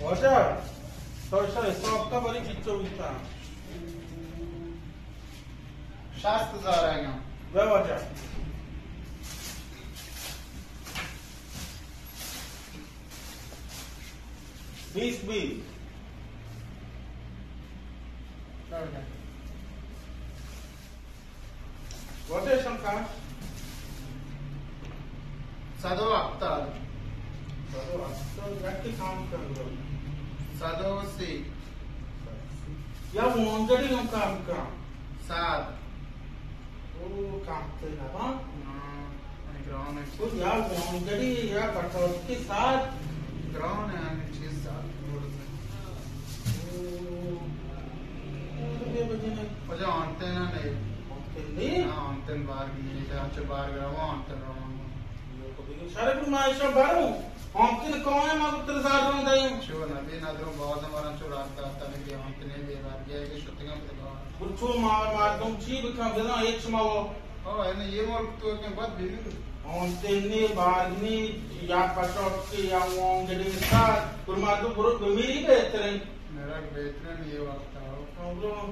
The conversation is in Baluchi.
واجہ، تو ایشاں حساب کا بری چچو بیتا؟ شست ہزار آیاں۔ بے واجہ۔ بیس بیس۔ واجہ شنکا؟ سد و ہپتاد۔ سد و ہپتاد، یکی کم کن۔ سد و سی۔ یا وانگڑی ہم کم کن۔ سد۔ او، کم تے نبا؟ ہاں، گران ہے۔ او، یا وانگڑی یا پٹوکی سد۔ گران ہے، ہمیں چیز سد۔ او، او، بے بجنے۔ واجہ آنتن نہیں۔ آنتن نہیں؟ ہاں، آنتن بار نہیں، چاچو بار گرام، آنتن رام۔ شرک ما ایشاں بروں، آنتن کائیں ما تر زار روں دئیں۔ چو نبی ندروں باز مارا چو راست داتا نے کہ آنتن بے بار گیا کہ شتگاں پہ بار۔ گڑا چو ما مردم چی بکن بزاں ہچ ما وہ۔ او، اینہ یہ ملک تو کہ بد بھی نہیں۔ آنتن نے بار نہیں، یا پٹوکی یا وانگڑی سد، گڑا مردم برو بمیری بہتریں۔ میرا بہتریں یہ وقت آؤ۔